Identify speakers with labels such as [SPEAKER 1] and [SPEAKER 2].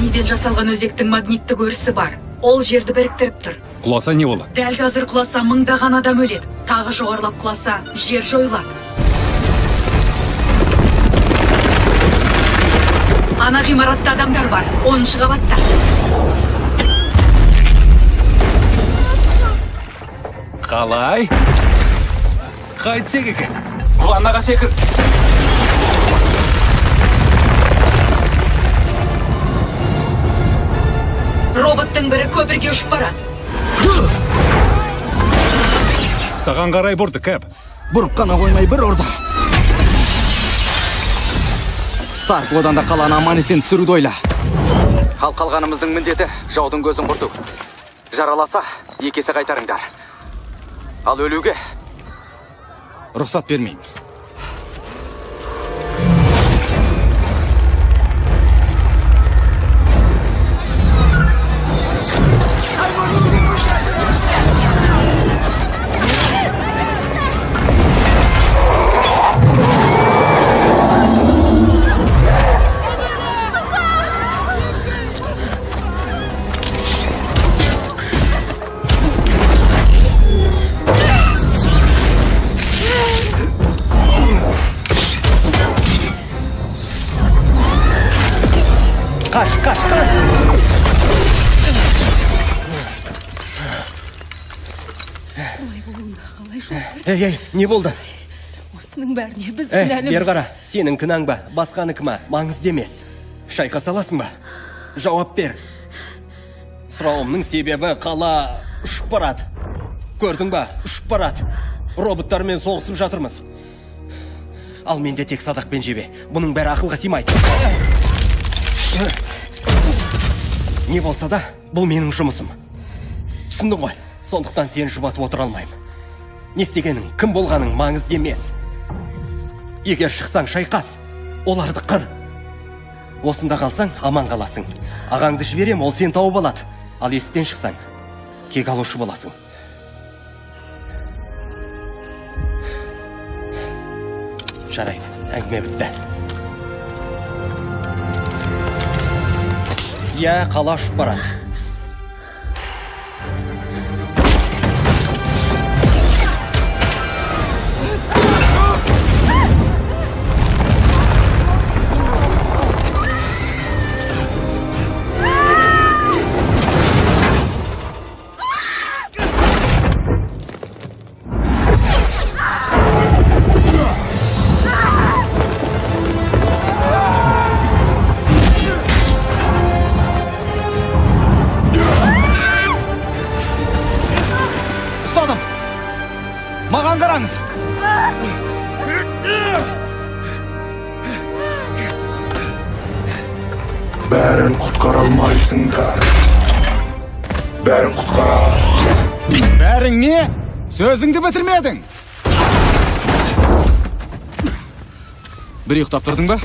[SPEAKER 1] Вибранийден жасалған өзектің магниттік өрісі бар. Ол жерді біріктіріп тұр.
[SPEAKER 2] Құласа не болады?
[SPEAKER 1] Дәл қазір құласа мыңдаған адам өледі. Тағы жоғарылап құласа, жер жойылады. Ана ғимаратта адамдар бар. 10-шы қабатта.
[SPEAKER 2] Қалай? Қайтсек екен? Ваннаға секір.
[SPEAKER 1] Роботтың бірі көпірге ұшып барады.
[SPEAKER 2] Саған қарай бұрды, Кэп.
[SPEAKER 3] Бұрып қана қоймай бір ұрды. Старк, одан да қаланы аман есен түсіруді ойла. Ал қалғанымыздың міндеті жаудың көзін құрту. Жараласа, екі есе қайтарыңдар. Ал өлуге рұқсат бермеймін.
[SPEAKER 4] Қаш, қаш, қаш!
[SPEAKER 5] Олай болуына қалай жол берді?
[SPEAKER 4] Ей, ей, не болды?
[SPEAKER 5] Осының бәріне біз
[SPEAKER 4] Ей,
[SPEAKER 5] кінәліміз.
[SPEAKER 4] Бері қара, сенің кінәң ба, басқаныкі ма, маңызды емес. Шайқаса аласың ба? Жауап бер. Сұрауымның себебі қала ұшып барады. Көрдің ба, ұшып барады. Роботтармен соғысып жатырмыз. Ал менде тек садақ пен жебе. Бұның бәрі ақылға сыймайды. Не болса да, бұл менің жұмысым. Түсіндің ғой? Сондықтан сені жұбатып отыра алмаймын. Не істегенің, кім болғаның маңызды емес. Егер шықсаң шайқас, оларды қыр. Осында қалсаң, аман қаласың. Ағаңды жіберем, ол сені тауып алады. Ал есіктен шықсаң, кек алушы боласың. Жарайды, әңгіме бітті. Иә, қала ұшып барады.
[SPEAKER 3] Ұстадым. Маған қараңыз.
[SPEAKER 6] Бәрін құтқара алмайсыңдар. Бәрін құтқара.
[SPEAKER 3] Бәрің не? Сөзіңді бітірмедің. Бір ұйықтап тұрдың ба?